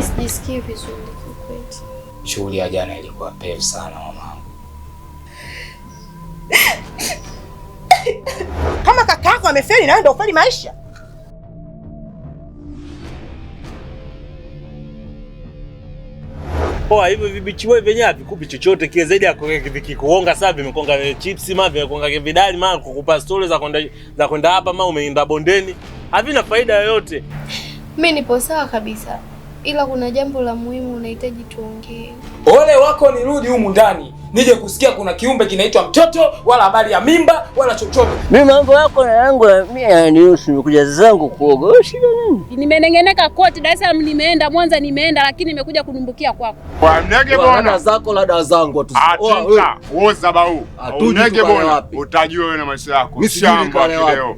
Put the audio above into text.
Mimi sijisikii vizuri kiukweli. Shughuli ya jana ilikuwa pevu sana mamangu. Kama kaka yako amefeli na wewe ndio ufeli maisha. Poa, hivyo vibichi wewe vyenyewe havikupi chochote kile zaidi ya vikikuonga sasa, vimekonga chips ma vimekonga vidali ma kukupa story za kwenda hapa ma umeenda bondeni, havina faida yoyote. Mimi nipo sawa kabisa, ila kuna jambo la muhimu unahitaji tuongee. Ole wako nirudi humu ndani nije kusikia kuna kiumbe kinaitwa mtoto, wala habari ya mimba wala chochote. Mimi mambo yako na yangu mimi yananihusu, nimekuja zangu kuoga. Wewe shida nini? Nimenengeneka kote, Dar es Salaam nimeenda, Mwanza nimeenda, lakini nimekuja kudumbukia kwako. Kwa mnege Lada bona. zako lada zangu Atinta, woza bau. Hatuji Unege tukale bona. wapi? Utajua wewe na maisha yako. Mimi sijui Shamba nikale wapi. kileo.